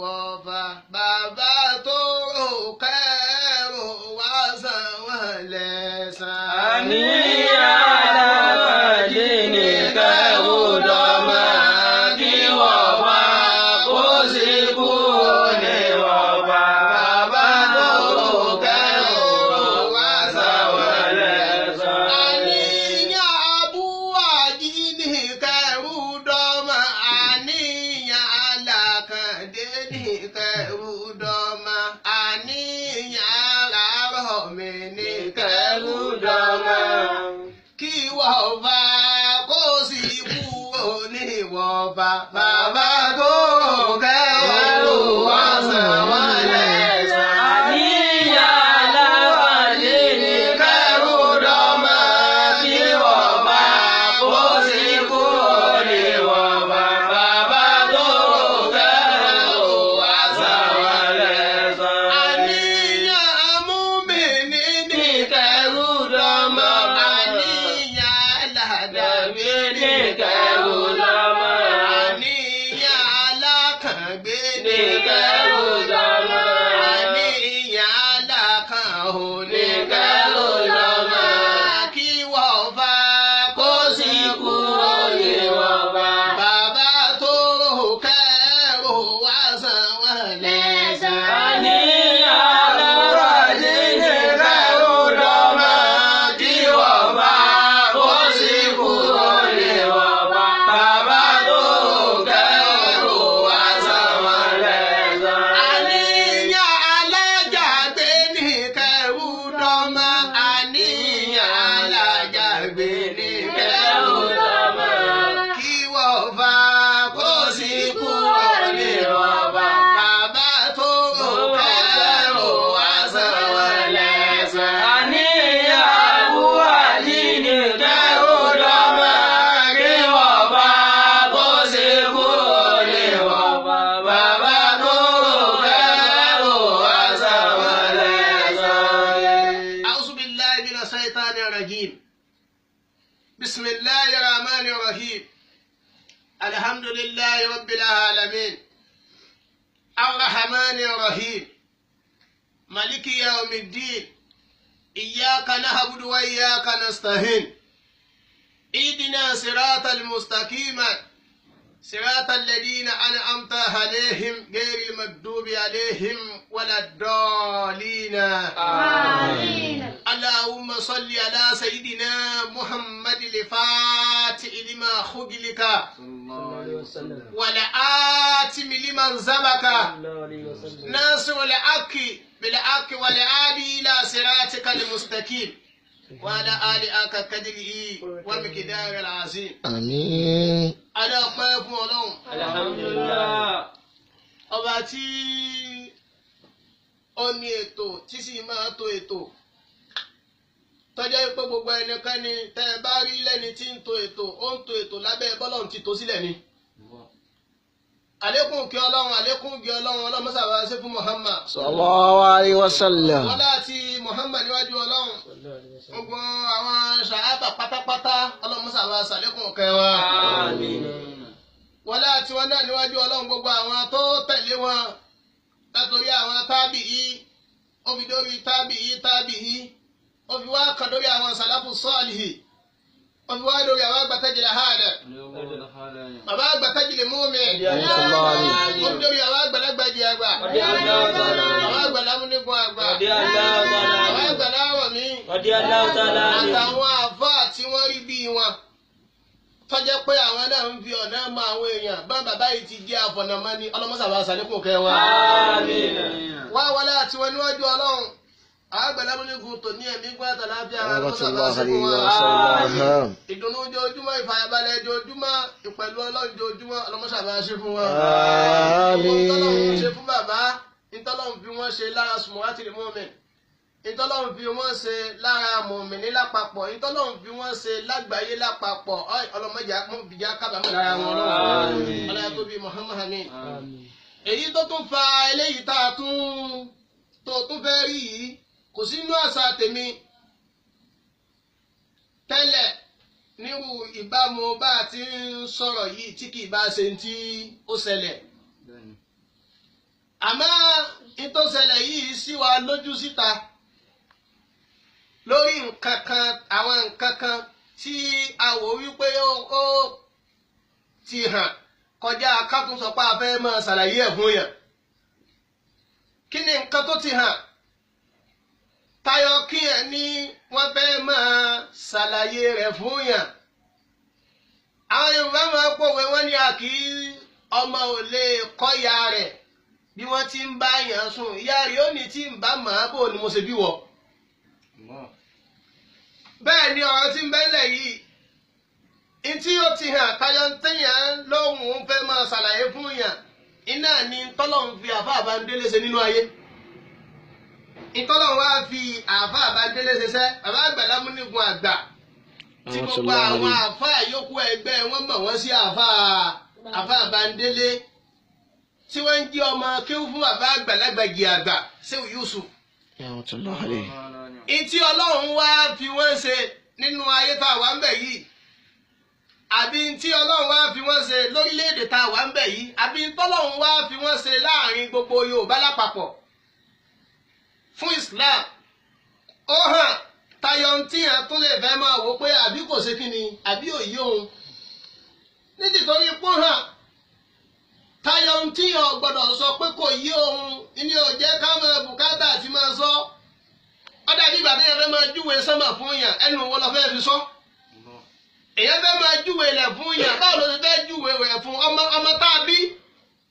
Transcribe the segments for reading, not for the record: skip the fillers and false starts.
wọ́fà bàbá tó rò kẹ́rù wá san wọ́n lẹ́san. Àníyàn alákàndé ní kẹ́rù dọ́mà kí wọ́fà kó sì kú ní wọ́fà bàbá tó rò kẹ́rù wá san wọ́n lẹ́san. Àníyàn abúwájí ní kẹ́rù dọ́mà àníyàn alákàndé ní kẹ́rù dọ́mà àníyàn aláàárọ̀ mi ní kẹ́rù dọ́mà. Kí wọ́fà kó sì kú ní wọ́fà bàbá tó kẹ́rù wá san wọ́n lẹ́san. Àníyàn alákàndé ní kẹ́rù dọ́mà kí wọ́fà kó sì kú ní wọ́fà bàbá tó kẹ́rù wá san wọ́n lẹ́san. Àníyàn amúmìnì ní kẹ́rù dọ́mà àníyàn aládàbí ní kẹ́rù dọ́mà àníyàn alákàngbé ní kẹ́rù dọ́mà àníyàn alákànhò ní kẹ́rù dọ́mà kí wọ́fà kó sì kú ní wọ́fà bàbá tó rò kẹ́rù wá san wọ́n lẹ́san. Àníyàn alákàndé ní kẹ́rù dọ́mà kí wọ́fà kó sì kú ní wọ́fà bàbá tó kẹ́rù wá san wọ́n lẹ́san. Àníyàn alájàgbé ní kẹrù dọ́mà. Àníyàn alájàgbé ní kẹrù dọ́mà. Kí wọ́fà kó sì kú ní wọ́fà. Bàbá tó kẹrù wá san wọ́n lẹ́san. Àníyàn àbúwájí ní kẹ́rù dọ́mà kí wọ́fà kó sì kú ní wọ́fà bàbá tó kẹ́rù wá san wọ́n lẹ́san. أعوذ بالله من الشيطان الرجيم. بسم الله الرحمن الرحيم. الحمد لله رب العالمين. الرحمن الرحيم. مالك يوم الدين. إياك نعبد وإياك نستعين. اهدنا صراط المستقيم. صراط الذين أنعمت عليهم غير المغضوب عليهم ولا الضالين. اللهم صل على سيدنا محمد الفاتح لما خلق والآتم لمن سبق ناصر الحق بالحق والهادي إلى صراطك المستقيم وعلى آله حق قدره ومقداره العظيم. Àmín. Adé ọpẹ́ fún Ọlọ́run. Alhamdulillah. Ọba tí ó ní ètò tí sì máa to ètò tọ́jọ́ pé gbogbo ẹnikẹ́ni tẹ́ ẹ bá rí lẹ́ni tí ń to ètò ó ń to ètò lábẹ́ bọ́lọ́run ti tó sílẹ̀ ni. Àlékún kí Ọlọ́run, àlékún kí Ọlọ́run, Ọlọ́run mọ́sàbá ṣe fún Muhammad. Sallallahu alayhi wa sallam. Wọ́n láti Muhammad níwájú Ọlọ́run gbogbo àwọn sàhábà pátápátá, Ọlọ́run mọ́sàbá ṣàlékún kẹ́ wa. Àmín. Wọ́n láti wọn náà níwájú Ọlọ́run gbogbo àwọn tó tẹ̀lé wọn látòrí àwọn tábìí ó fi dórí tábìí tábìí ó fi wá kàn dórí àwọn sàláfù sọ́ọ̀lì ó fi wá dórí àwọn àgbàtàjìlẹ̀ hàdà bàbá àgbàtàjìlẹ̀ mùmí Sallallahu alayhi. ó fi dórí àwọn àgbàlagbàjì àgbà àwọn àgbàlámúnigun àgbà àwọn àgbàláwọ̀mí àtàwọn àfáà tí wọ́n rí bí wọn tọ́jẹ́ pé àwọn náà ń fi ọ̀nà mọ àwọn èèyàn bá bàbá yìí ti jẹ́ àfọ̀nàmọ́ ni ọlọ́mọ́sàbà sàlékún kẹwàá wá wọlé àti wọn níwájú Ọlọ́run àgbàlámúnigun tò ní ẹ̀mí gbọ́dọ̀ láfíà ọlọ́mọ́sàbà Sallallahu sàlékún alayhi wa. wa sallam. Ìdùnnú ojoojúmọ́, ìfàyàbalẹ̀ ojoojúmọ́, ìpẹ̀lú Ọlọ́run ojoojúmọ́, ọlọ́mọ́sàbà ṣe fún wa. Ìtọ́lọ́run ṣe Àmín. fún bàbá, ìtọ́lọ́run fi wọ́n ṣe lára sùmọ́rátìlì mọ́mìn, ìtọ́lọ́run fi wọ́n ṣe lára mọ̀mìnì lápapọ̀, ìtọ́lọ́run fi wọ́n ṣe lágbàáyé lápapọ̀, ọlọ́mọdé àpọ̀nbìjà kábàámọ̀ lára wọn Ọlọ́run. Àmín. Ọlọ́run tó bí Muhammad amin. Èyí tó tún fa eléyìí tá a tún tó tún fẹ́ rí yìí kò sí inú àṣà tèmi tẹ́lẹ̀ nírú ìbámu bá a ti ń sọ̀rọ̀ yìí tí kì í bá ṣe ń tí ó ṣẹlẹ̀. Àmọ́ ìtòsẹ̀lẹ̀ yìí sí wa lójú síta lórí nǹkan kan, àwọn nǹkan kan tí a wò wípé ó ti hàn kọjá ká tún sọ pé a fẹ́ máa ṣàlàyé ẹ̀ fún yàn. Kí ni nǹkan tó ti hàn tayọ kí ẹ ní wọ́n fẹ́ máa ṣàlàyé rẹ̀ fún yàn? Àwọn Yorùbá máa pòwe, wọ́n ní a kì í ọmọ ò lè kọ́ ìyá rẹ̀ bí wọ́n ti ń bá yàn sùn, ìyá rẹ̀ ó ní tí ń bá màá bò ni mo ṣe bí wọ̀. Bẹ́ẹ̀ ni ọ̀rọ̀ tí ń bẹ́lẹ̀ yìí, ntí ó ti hàn tayọ téèyàn lóhùn fẹ́ máa ṣàlàyé fún yàn, iná ni tọ́lọ́hún fi àfa àbándélé ṣe nínú ayé. Ìtọ́lọ́hún wá fi àfa àbándélé ṣe sẹ́ bàbá àgbàlá múnigun àgbà tí gbogbo àwọn àfa yòókù ẹgbẹ́ wọn mọ̀ wọ́n sí àfa àbándélé tí wọ́n ń jí ọmọ kéwú fún bàbá àgbàlagbà jì àgbà Ṣéhù Yusuf. Ìtí Ọlọ́run wá fi wọ́n ṣe nínú ayé tá a wà ń bẹ̀ yìí, àbí tí Ọlọ́run wá fi wọ́n ṣe lórílẹ̀‐èdè tá a wà ń bẹ̀ yìí, àbí tọ́lọ́run wá fi wọ́n ṣe láàrin gbogbo Yorùbá lápapọ̀ fún Islam, ó hàn tayọ tí yẹn tó lè fẹ́ máa wò pé àbí kò ṣe kí ni àbí òye òun, nítorí pé ó hàn tayọ tí yẹn gbọ́dọ̀ sọ pé kò yé òun ní ó jẹ́ ká máa bùkátà àti máa sọ. Ó dàbí ìgbà tí yẹn fẹ́ máa júwe sánmà fún yàn, ẹnu wo lọ fẹ́ fi sọ? Èyàn fẹ́ máa júwe rẹ̀ fún yàn, báwo ló ti fẹ́ júwe rẹ̀ fún ọmọ tá a bí,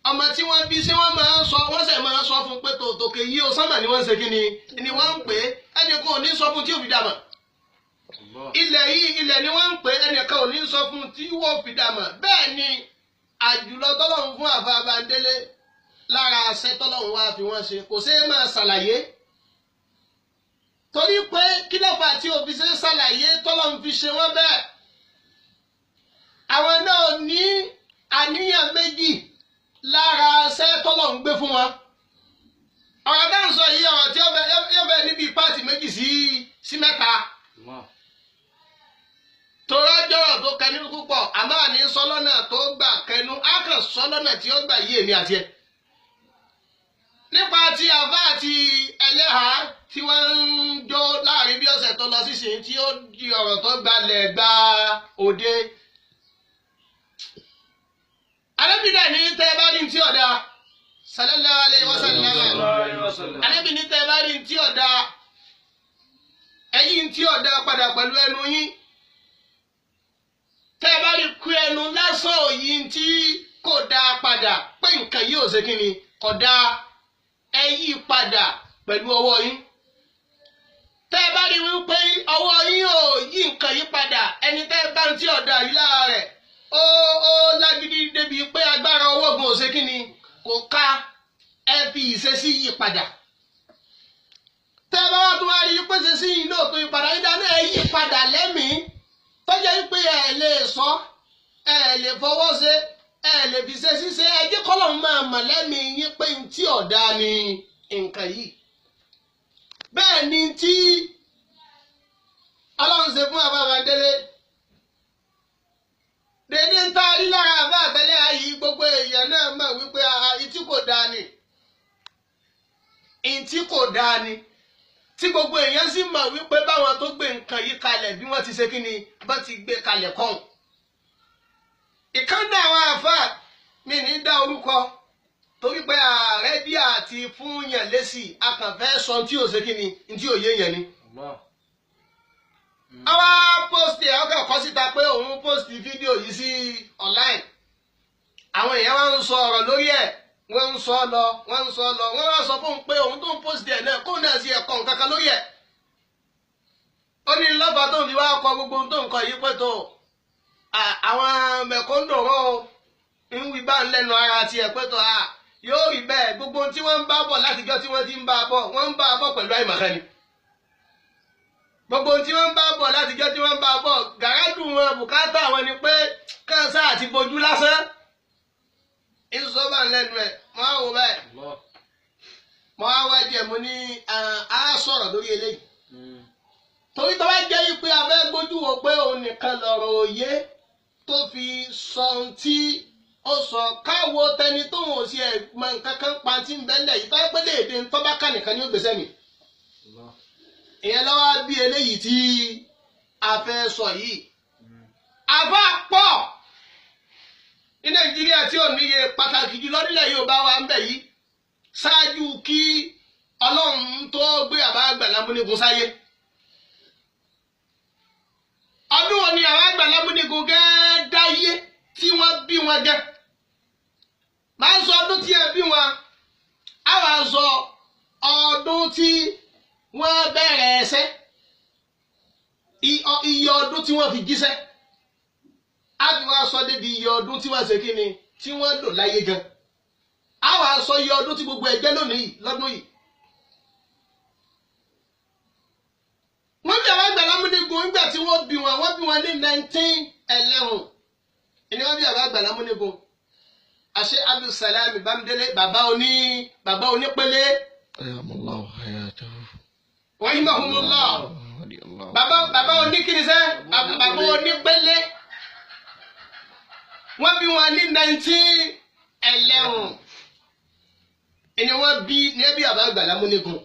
ọmọ tí wọ́n bí, sí wọ́n máa ń sọ, wọ́n sì máa ń sọ fún pé tòkè yìí o sánmà ni wọ́n ń ṣe kí ni wọ́n ń pè é, ẹnìkan ò ní sọ fún tí ò fi dàmọ̀. Ilẹ̀ yìí ilẹ̀ ni wọ́n ń pè é, ẹnìkan ò ní sọ fún tí wọ́n fi dàmọ̀. Bẹ́ẹ̀ ni àjùlọ tọ́lọ́run fún àfa Bándélé lára àṣẹ tọ́lọ́run wá fi wọ́n ṣe kò ṣeé máa ṣàlàyé, torí pé kí ló fà tí òfin ṣe ń ṣàlàyé tọ́lọ́run fi ṣe wọ́n bẹ́ẹ̀? Àwọn náà ní àníyàn méjì lára ṣẹ́ tọ́lọ́run gbé fún wọn. Ọ̀rọ̀ bá ń sọ yìí, ọ̀rọ̀ tí ó bẹ níbi pààtì méjì sí mẹ́ta. Torọ́ jọ̀rọ̀ tó kẹnu púpọ̀, àmọ́ àní sọ lọ́nà tó gbà kẹnu, á kàn sọ lọ́nà tí ó gbà yí èmi àti ẹ̀. Nípa ti àbá àti ẹlẹ́hàá tí wọ́n ń jó láàrin bí ọ̀sẹ̀ tó lọ sísìn tí ó di ọ̀rọ̀ tó gbalẹ̀ gba òde. Ànábì ní tẹ́ bá rí tí ọ̀dà, sallallahu alaihi wasallam. Ànábì ní tẹ́ bá rí tí ọ̀dà, ẹ̀yìn tí ọ̀dà padà pẹ̀lú ẹnu yín. Tẹ́ bá rí kú ẹnu lásán òyìn tí kò dáa padà pé nǹkan yìí ò ṣe kí ni kò dáa, ẹ yí padà pẹ̀lú ọwọ́ yín. Tẹ́ bá rí wípé ọwọ́ yín ò yí nǹkan yìí padà, ẹni tẹ́ bá ń tí ọ̀dà yìí lára rẹ̀ ó lágídí débi pé agbára ọwọ́ gan ò ṣe kí ni kò ká, ẹ fi ìṣesí yí padà. Tẹ́ bá wá tún wá rí pé ṣe sí yìí náà tó yí padà, yín dáná ẹ yí padà lẹ́mìí tó jẹ́ pé ẹ lè sọ, ẹ lè fọwọ́ ṣe, ẹ lè fi ṣe ṣíṣe, ẹ jẹ́ kọ́lọ̀ máa mọ̀ lẹ́mìí yín pé n tí ọ̀dà ni nǹkan yìí. Bẹ́ẹ̀ ni tí Ọlọ́run ṣe fún àbá Bándélé. Dédé ń tá a rí lára àbá àtẹlẹ́ ayé gbogbo èèyàn náà mọ̀ wípé ìtí kò dáa ni. Ìtí kò dáa ni. Tí gbogbo èèyàn sì mọ̀ wípé báwọn tó gbé nǹkan yìí kalẹ̀ bí wọ́n ti ṣe kí ni bá ti gbé kalẹ̀ kọ́hùn. Ìkànnì àwọn àfáà mi ní dá orúkọ torí pé ààrẹ bí àti fún yàn lésì a kàn fẹ́ sọ tí ò ṣe kí ni tí ò yé yàn ni. Àwa pósìtì ẹ̀ ọkọ̀ kọ́ síta pé òun pósìtì fídíò yìí sí online. Àwọn èèyàn wá ń sọ ọ̀rọ̀ lórí ẹ̀, wọ́n ń sọ lọ, wọ́n ń sọ lọ, wọ́n wá sọ fóun pé òun tó ń pósìtì ẹ̀ náà kóun náà sí ẹ̀kọ́ nǹkan kan lórí ẹ̀. Ó ní lọ́fà tó ń fi wá kọ gbogbo ohun tó ń kọ yìí pé tó àwọn mẹ̀kóńdòrò ń wí bá ń lẹ́nu ara tiẹ̀ pé tó yóò rí bẹ́ẹ̀ gbogbo ohun tí wọ́n ń bá bọ̀ látijọ́ tí wọ́n ti ń bá bọ̀, wọ́n ń bá bọ̀ pẹ̀lú àìmọ̀kan ni. Gbogbo ohun tí wọ́n ń bá bọ̀ látijọ́ tí wọ́n ń bá bọ̀, gàrádùn wọn bùkátà wọn ni pé kàn sáà ti bojú lásán. Ìsọ́bà lẹ́nu ẹ̀, mo á wò báyìí. Mo á wá díẹ̀ mo ní á sọ̀rọ̀ lórí eléyìí. Torí tó bá jẹ́ wípé a fẹ́ gbójú wo pé òun nìkan lọ̀rọ̀ òye tó fi sọ ohun tí Ó sọ káwo tẹni tóun ò sí ẹ̀ mọ nǹkan kan pa tí ń bẹ́lẹ̀ yìí tọ́pẹ́ pé léèdè ń tọ́ba kà nìkan ní ó gbèsè mi. Ìyẹn lọ́wọ́ bí eléyìí tí a fẹ́ sọ yìí. Àbá pọ̀ ní Nàìjíríà tí ò níye pàtàkì jùlọ nílẹ̀ Yorùbá wa ń bẹ̀ yìí ṣáájú kí Ọlọ́run tó gbé àbá àgbà lámúnigun sáyé. Ọdún wo ni àwọn àgbà lámúnigun gẹ́ẹ́ dáyé tí wọ́n bí wọn gẹ́? Máa ń sọ ọdún tí ẹ bí wọn, á wàá sọ ọdún tí wọ́n bẹ̀rẹ̀ ẹsẹ̀, iye ọdún tí wọ́n fi jíṣẹ́, á fi wá sọ débi iye ọdún tí wọ́n ṣe kí ni tí wọ́n lò láyé gan. Á wàá sọ iye ọdún tí gbogbo ẹgbẹ́ lónìí lọ́dún yìí. Wọ́n bí àwọn àgbà lámúnigun nígbà tí wọ́n bí wọn, wọ́n bí wọn ní 1911. Ìní wọ́n bí àwọn àgbà lámúnigun. Àṣẹ Abdulsalami Bámidélé bàbá onípele. Ayamallahu hayatahu. Rahimahumullah. Bàbá oníkìnísẹ́ bàbá onípele. Wọ́n bí wọn ní 1911. Ìní wọ́n bí ní ẹbí àbá àgbà lámúnigun.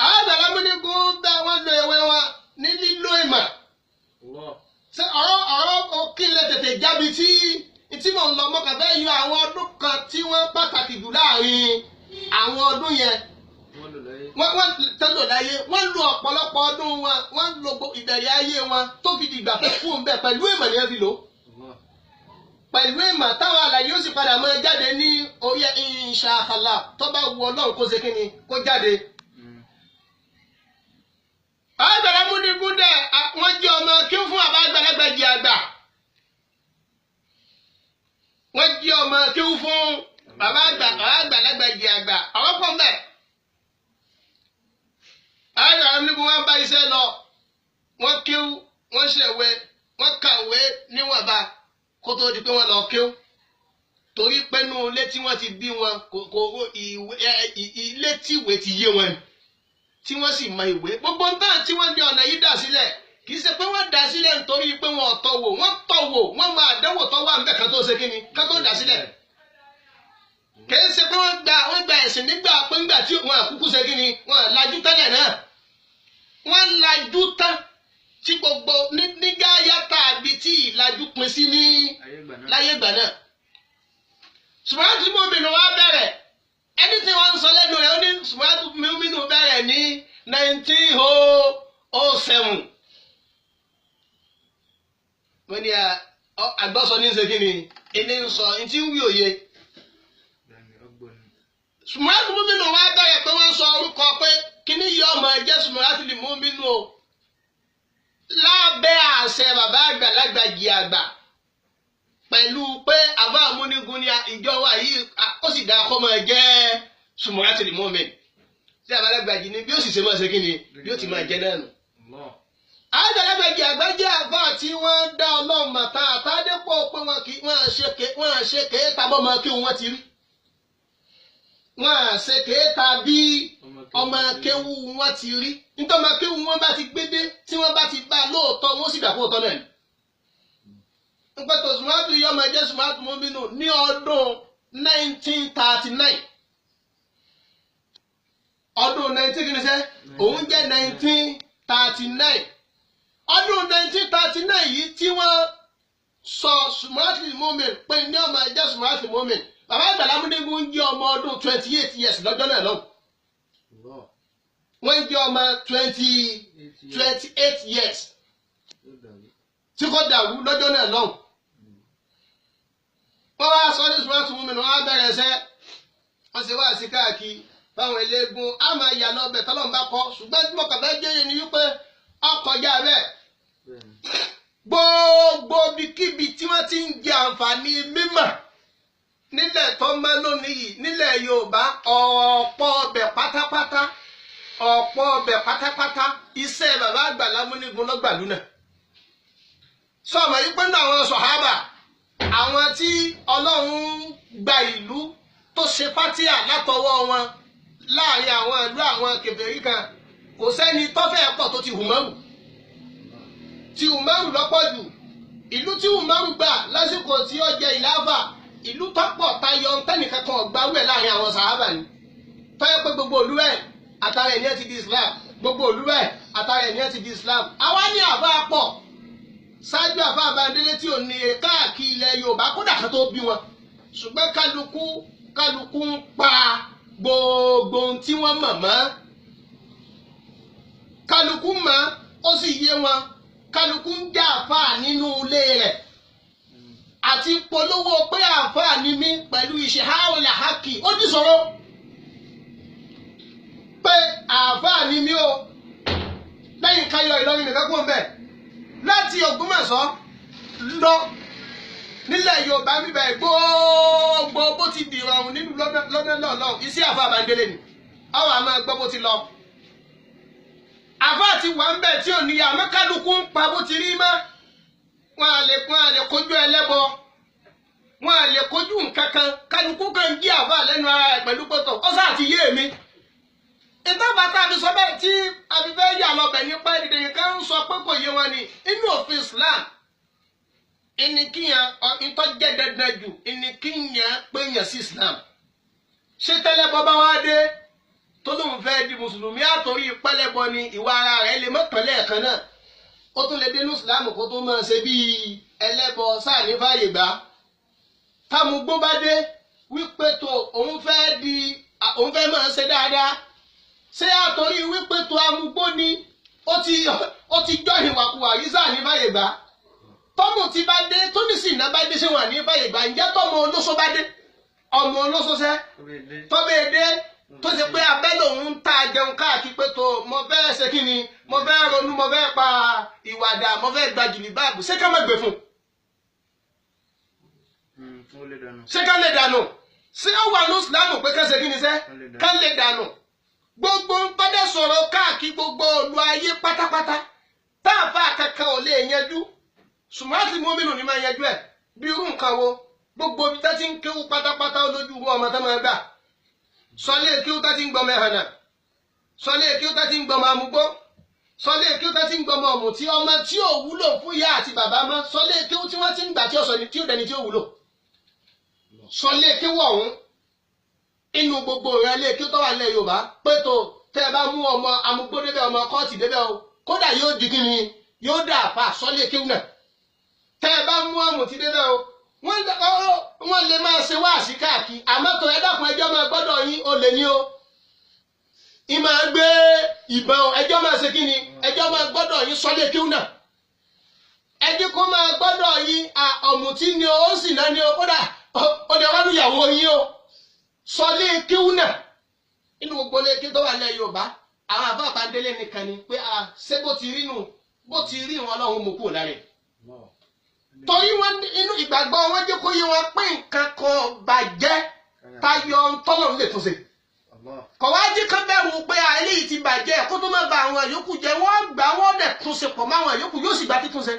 Àwọn àgbà lámúnigun bá wọn lo ewé wọn ní lílo ìmọ̀. Ṣé ọ̀rọ̀ òkìlẹ̀ tètè jábí tí mò ń lọ mọ́kàn fẹ́ yọ àwọn ọdún kan tí wọ́n pàtàkì jù láàrin àwọn ọdún yẹn. Wọ́n tẹ́lò láyé, wọ́n lo ọ̀pọ̀lọpọ̀ ọdún wọn, wọ́n lo ìbẹ̀rẹ̀ ayé wọn tó fi dìgbà tó kú ńbẹ̀ pẹ̀lú ìmọ̀ ni wọ́n fi lò. Pẹ̀lú ìmọ̀ táwọn àlàyé ó sì padà máa jáde ní orí insha Allah tó bá wu Ọlọ́run kó ṣe kí ni kó jáde. Àgbàlá múnigun dẹ̀ wọ́n jẹ́ ọmọ kí fún àbá àgbàlagbà jì àgbà. Wọ́n jẹ́ ọmọ kí fún bàbá àgbàlagbà jì àgbà. Àwọn pọ̀ mbẹ́. Àgbàlá múnigun wọ́n bá iṣẹ́ lọ. Wọ́n kíw, wọ́n ṣèwé, wọ́n kàwé níwọ̀nba kó tó di pé wọ́n lọ kíw. Torí pé nú ilé tí wọ́n ti bí wọn kò ilé tíwèé ti yé wọn ni tí wọ́n sì mọ ìwé. Gbogbo nǹkan tí wọ́n ní ọ̀nà yìí dà sílẹ̀ kì í ṣe pé wọ́n dà sílẹ̀ nítorí pé wọ́n tọ́ wò, wọ́n tọ́ wò, wọ́n máa àdánwò tó wà níbẹ̀ kan tó ṣe kí ni kan tó dà sílẹ̀. Kì í ṣe pé wọ́n gba ẹ̀sìn nígbà pé nígbà tí wọ́n àkúkú ṣe kí ni wọ́n lajú tẹ́lẹ̀ náà. Wọ́n lajú tán tí gbogbo nígbà yàtà àbí tí ìlajú pin sí ní láyé ìgbà náà. Sùmọ́tì mọ́mìnì wa bẹ̀rẹ̀ ẹni tí wọ́n ń sọ lẹ́nu rẹ̀ ó ní sùmọ́tì mọ́mìnì bẹ̀rẹ̀ ní 1907. Wọ́n ní àgbọ̀sọ ní ṣe kí ni ẹni ń sọ ní tí ń wí òye. Sùmọ́tì mọ́mìnì wa bẹ̀rẹ̀ pé wọ́n sọ orúkọ pé kíní yìí ọmọ ẹ̀jẹ̀ sùmọ́tì mọ́mìnì o. Lábẹ́ àṣẹ bàbá àgbàlagbà jì àgbà pẹ̀lú pé àbá àmúnigun ni ìjọ wa yìí ó sì dáa kọ́ máa jẹ́ sùmọ́rátìlì mọ́mìn tí àbálẹ́gbàjì ni bí ó sì ṣe máa ṣe kí ni bí ó ti máa jẹ́ náà nù. Àgbàlagbàjì àgbà jẹ́ àbá tí wọ́n dá Ọlọ́run màtá àtàdépọ̀ pé wọ́n ṣe kéèta bọ́mọ kí wọ́n ti rí. Wọ́n ṣe kéèta bí ọmọ kéwú wọn ti rí. Nítorí ọmọ kéwú wọn bá ti gbédé tí wọ́n bá ti bá lóòótọ́ wọ́n sì gbà fún òótọ́ náà ni. Npẹtọ sùmọ́tò yìí ọmọ ẹ̀jẹ̀ sùmọ́tò mọ́mínú ní ọdún 1939. Ọdún 19 òun jẹ́ 1939. Ọdún 1939 yìí tí wọ́n sọ sùmọ́tò mọ́mìn pé ní ọmọ ẹ̀jẹ̀ sùmọ́tò mọ́mìn. Bàbá àgbàlá múnigun ń jẹ́ ọmọ ọdún 28 years lọ́jọ́ náà lọ́hùn. Wọ́n ń jẹ́ ọmọ 28 years tí kò dàrú lọ́jọ́ náà lọ́hùn. Wọ́n wá sọ ní sùmọ́tò mọ́mìn wọ́n á bẹ̀rẹ̀ ẹsẹ̀ wọ́n ṣe wá sí káàkiri fáwọn eléégún á máa yà lọ bẹ̀ tọ́lọ́run bá kọ́ ṣùgbọ́n tí mo kàn fẹ́ jẹ́ yẹn ni wípé ọkọjá bẹ́ẹ̀. Gbogbo ibikíbi tí wọ́n ti ń jẹ àǹfààní mímọ̀ nílẹ̀ tó mọ́ lónìí yìí nílẹ̀ Yorùbá ọ̀pọ̀ ọbẹ̀ pátápátá ọ̀pọ̀ ọbẹ̀ pátápátá iṣẹ́ bàbá àgbà lámúnigun lọ́gbàlú náà. Sọ̀rọ̀ yìí pé ní àwọn sọ̀hábà àwọn tí Ọlọ́run gba ìlú tó ṣe fátíà látọwọ́ wọn láàrin àwọn ìlú àwọn kèfèrí kan kò sẹ́ni tọ́fẹ́ pọ̀ tó ti Umaru ti Umaru lọ́pọ̀ jù Ìlú tí Umaru gbà lásìkò tí ó jẹ ìlàfà, ìlú tọ́pọ̀ tayọ ntẹ́nìkan kan ọ̀gbá wẹ̀ láàrin àwọn sàhábà ni. Tọ́yẹ pé gbogbo ìlú ẹ̀ àtàrà ẹ̀ ní ẹ̀ ti di Islam, gbogbo ìlú ẹ̀ àtàrà ẹ̀ ní ẹ̀ ti di Islam. Àwa ní àbá pọ̀ ṣáájú àfa Àbándélé tí ò ní káàkiri ilẹ̀ Yorùbá kódà kan tó bí wọn. Ṣùgbọ́n kálukú ń pa gbogbo ohun tí wọ́n mọ̀ mọ́. Kálukú mọ̀, ó sì yé wọn. Kálukú ń jẹ́ àfáà nínú ilé rẹ̀ àti polówó pé àfáà ni mí pẹ̀lú iṣẹ́ haúlà hákì. Ó ti sọ̀rọ̀ pé àfáà ni mí o, lẹ́yìn káyọ̀ Ìlọrin nìkan kún bẹ́ẹ̀ láti Ògbómọ̀ṣọ́ lọ nílẹ̀ Yorùbá bíbẹ̀ gbogbo bó ti dìrọ̀rùn nínú lọ́nà náà iṣẹ́ àfáà Bándélé ni àwọn àmọ́ gbọ́ bó ti lọ. Àfáà ti wà ń bẹ̀ tí ò ní àmọ́ kálukú ń pa bó ti rí mọ́. Wọn à lè kojú ẹlẹ́bọ, wọn à lè kojú nǹkan kan, kálukú kan jí àfáà lẹ́nu ara rẹ̀ pẹ̀lú pọ̀tọ̀ ó sáà ti yé mi. Ìtọ́ba tá a fi sọ bẹ́ẹ̀ tí a fi fẹ́ yà lọ bẹ̀ nípa ìdìde kan ń sọ pé kò yé wọn ni inú òfin Islam ìníkíyàn ìtọ́jẹ́ dandan jù ìníkíyàn péyàn sí Islam. Ṣé tẹ́lẹ̀bọ bá wá dé tó lóun fẹ́ di mùsùlùmí àtòrí pẹ́lẹ́bọ ni ìwà ara rẹ̀ lè mọ̀tàn lẹ́ẹ̀kan náà, ó tún lè dénú Islam kó tó máa ṣe bíi ẹlẹ́bọ sáà ní fàyè gbà. Támugbó bá dé wípé tó òun fẹ́ máa ṣe dáadáa, ṣé àtòrí wípé tó amugbó ni ó ti jọ ìwàkuwà yìí sáà ní fàyè gbà. Tọ́mù ti bá dé tó ní sì ná bá dé ṣé wà ní fàyè gbà. Ǹjẹ́ tọ́mọ olóṣó bá dé, ọmọ olóṣó sẹ́ tọ́bẹ̀ dé tó ṣe pé abẹ́ lòun ń ta jẹun káàkiri pé tó mo fẹ́ ṣe kí ni, mo fẹ́ ronú, mo fẹ́ pa ìwàdà, mo fẹ́ gba jìlìbáàbù, ṣé ká má gbé fún un? Ṣé ká lè dànù? Ṣé ó wà ní Ìsìlámù pé ká ṣe kí ni sẹ́ ká lè dànù? Gbogbo ń tọ́jú sọ̀rọ̀ káàkiri gbogbo olú ayé pátápátá táàfà kankan ò lè yanjú. Sùmọ́tì mọ́mìnù ni máa yanjú ẹ̀ bí irú nǹkan wo gbogbo ibi tá ti ń kéwú pátápátá olójú irú ọmọ tó máa gbà. Sọlé kéwú tá ti ń gbọmọ ẹ̀hànà, sọlé kéwú tá ti ń gbọmọ amúgbó, sọlé kéwú tá ti ń gbọmọ ọ̀mùtí, ọmọ tí ò wúlò fún ìyá àti bàbá mọ́, sọlé kéwú tí wọ́n ti ń gbà tí ó sọ ni tí ó dẹni tí ó wúlò. Sọlé kéwú ọ̀hún inú gbogbo ìran ilé kéwú tó wà nílẹ̀ Yorùbá pé tó tẹ́ ẹ bá mú ọmọ amúgbó débẹ̀, ọmọ kọ́ọ̀tì débẹ̀ o, kódà yóò di kí ni, yóò dà fà sọlé kéwú náà. Tẹ́ ẹ bá mú ọ̀mùtí débẹ̀ o, wọ́n lè máa ṣe wáàsí káàkiri, àmọ́ tó ẹ dákun ẹjọ́ máa gbọ́dọ̀ yín ó lè ní o. Ì máa gbé ìbọn o, ẹjọ́ máa ṣe kí ni, ẹjọ́ máa gbọ́dọ̀ yín sọlé kéwú náà. Ẹdí kó máa gbọ́dọ̀ yín ọ̀mùtí ni o, ó sì náà ni o, kódà ó lè wá lùyàwó yín o. Sọlé kéwú náà inú gbogbo ilé kéwú tó wà nílẹ̀ Yorùbá, àwọn àbá Bándélé nìkan ni pé ṣé bó ti rí nù, bó ti rí wọn Ọlọ́run mú kúrò lára ẹ̀. Torí wọn inú ìgbàgbọ́ wọn jẹ́ kó yé wọn pé nǹkan kan bàjẹ́ tayọ ntọ́lọ̀ lè tún ṣe. Kọ̀ wá jí kan bẹ̀rù pé eléyìí ti bàjẹ́ kó tó má ba àwọn àyókù jẹ́, wọ́n gbà wọ́n dẹ̀ tún ṣe pọ̀ máwọn àyókù yóò sì gba títún ṣe.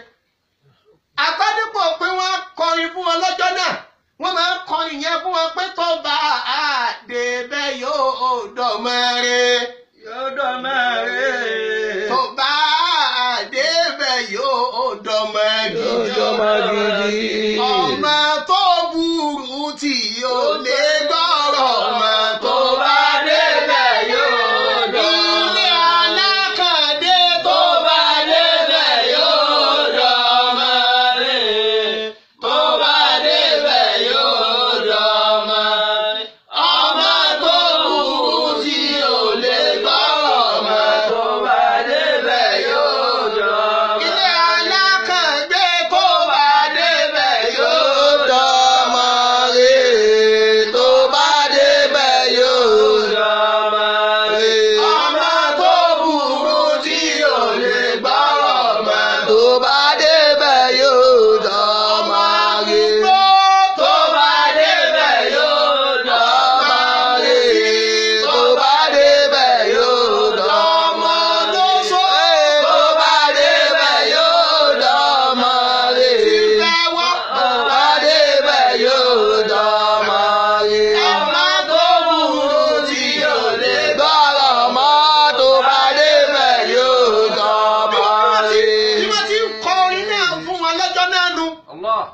Àgbádépọ̀ pé wọ́n kọrin fún wọn lọ́jọ́ náà, wọ́n máa ń kọrin yẹn fún wọn pé tó bá àdébẹ̀ yóò dọ̀mọ́ rẹ̀. Yóò dọ̀mọ́ rẹ̀. Tó bá àdébẹ̀ yóò dọ̀mọ́ gidi. Ọmọ tó burú tí yóò lè gbọ́rọ̀, ọmọ tó bá débẹ̀ yóò dọ̀mọ́. Ilé alákàndé tó bá débẹ̀ yóò dọ̀mọ́ rẹ̀. Tó bá débẹ̀ yóò dọ̀mọ́. Ọmọ tó burú tí yóò lè gbọ́rọ̀, ọmọ tó bá débẹ̀ yóò dọ̀mọ́. Ilé alákàndé tó bá débẹ̀ yóò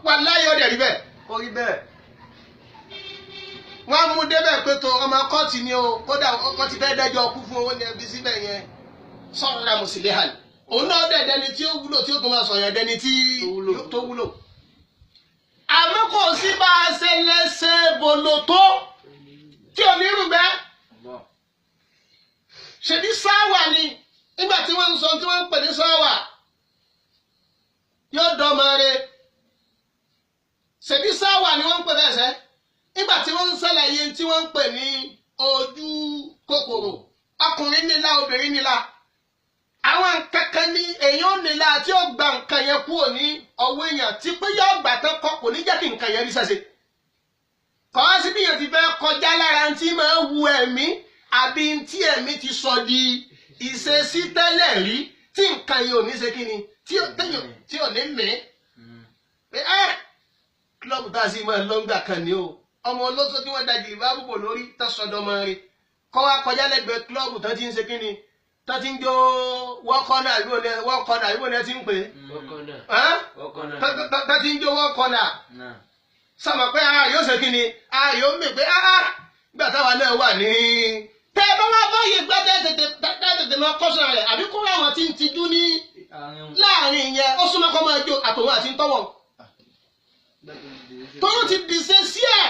Wàláhì ọ̀dẹ̀ rí bẹ́ẹ̀. Ó rí bẹ́ẹ̀. Wọ́n mú débẹ̀ pé tó ọmọ kóòtù ni o, kódà wọ́n ti fẹ́ dẹ́jọ́ kú fún owó ní ẹbí síbẹ̀ yẹn. Sọ̀rọ̀ mùsùlùmí hàn. Òun náà dẹ̀ dẹni tí ó wúlò tí ó tún máa sọ̀yàn dẹni tí tó wúlò. Àmọ́ kò sí bá a ṣe lẹ́sẹ̀ bolo tó tí ò ní rúgbẹ́. Ṣèbí sáwà ni nígbà tí wọ́n ń sọ tí wọ́n ń pè ní sáwà yóò dọ́mọ rẹ. Ṣèbí sáwà ni wọ́n ń pè bẹ́ẹ̀ sẹ́. Nígbà tí wọ́n ń ṣàlàyé tí wọ́n ń pè ní ojú kòkòrò, ọkùnrin nílá, obìnrin nílá. Àwọn kankan ní èèyàn nílá tí ó gba nǹkan yẹn kúrò ní ọwọ́ èèyàn tí pé yóò gbà tán kọ́ kò ní jẹ́ kí nǹkan yẹn rí sẹ́sẹ́. Kọ́ sí bí èèyàn ti fẹ́ kọjá lára tí máa ń wu ẹ̀mí àbí tí ẹ̀mí ti sọ di ìṣesí tẹ́lẹ̀ rí tí nǹkan yẹn ò ní ṣe kí ni tí ò ní mí. Kílọ̀bù tá a sì máa lọ́ngbà kan ni o, ọmọ olóṣó tí wọ́n da jìlìbá búbò lórí tó sọdọ̀ ọmọ rẹ̀ kọ́ wa kọjá lẹ́gbẹ̀ẹ́ kílọ̀bù tán ti ń ṣe kí ni tó ti ń jó wọ́kọ́nà àbí wọ́n ti ń pè é tó ti ń jó wọ́kọ́nà sọmọ pé ara yóò ṣe kí ni ara yóò mì pé nígbà táwa náà wà ní. Tẹ́ ẹ bá wá báyìí gbá tètè máa kọ́sọ̀ rẹ̀ àbí kó àwọn tí ń tijú ní láàrin yẹn ó súnmọ́ kọ́ máa jó àtòun àti ń tọ́wọ̀. Tọ́wọ́ ti dìse sí ẹ̀.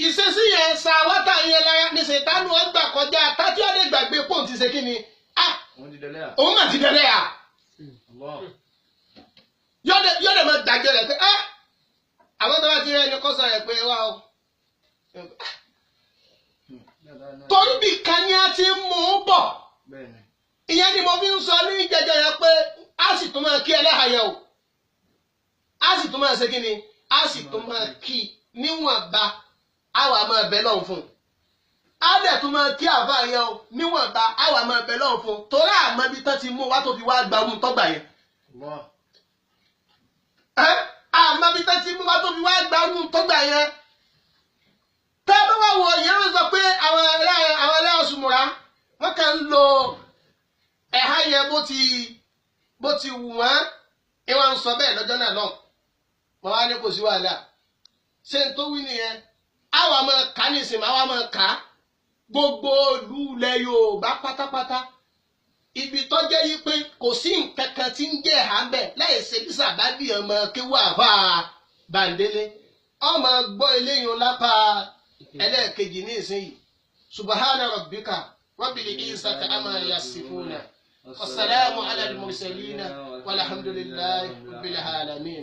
Ìṣesí yẹn ṣàwátà yẹn lára ní ṣètánù ọgbà kọjá tátí ọdẹ gbàgbé pò ti ṣe kí ni òun mà ti dẹlẹ́ à yọ̀dẹ̀ máa gbàgbé rẹ̀ pé àwọn tó bá ti rẹ ẹni kọ́sọ̀ rẹ̀ pé wá o. Torí bí kan ni a ti mú un bọ̀, ìyẹn ni mo fi ń sọ ní jẹjẹ yẹn pé a sì tún máa kí ẹlẹ́hà yẹn o, a sì tún máa ṣe kí ni, a sì tún máa kí níwọ̀nba, àwa máa bẹ lọ́hùn fún un. Á dẹ̀ tún máa kí àbá yẹn o níwọ̀nba, àwa máa bẹ lọ́hùn fún un. Torí àmọ́ ibi tán ti mú wá tó fi wá gba ohun tọ́gbà yẹn. Àmọ́ ibi tán ti mú wá tó fi wá gba ohun tọ́gbà yẹn. Tẹ́ ẹ bá wà wọ ìyẹn ń sọ pé àwọn ẹlẹ́ọ̀sùnmùrà wọ́n kàn ń lo ẹ̀há yẹn bó ti wù wọ́n. Ìwọ̀n ń sọ bẹ́ẹ̀ lọ́jọ́ náà lọ́hùn. Wọ́n wá ní kò sí wàhálà. Ṣé n tó wí nìyẹn? Àwa máa kà ní ìsìn, àwa máa kà á gbogbo ìlú ilẹ̀ Yorùbá pátápátá. Ibi tó jẹ́ yí pé kò sí nǹkan kan tí ń jẹ́ ẹ̀há ń bẹ̀ láì ṣe bí sàbádì ọmọ kéwú àfa Bàǹdélé. Ọmọ gbọ́ eléyìí lápá ẹlẹ́ẹ̀kejì ní ìsinyìí. Subahana rabbika rabbil izzati amma yasifuna. Wassalamu ala al-mursalina walhamdulillahi rabbil alamin.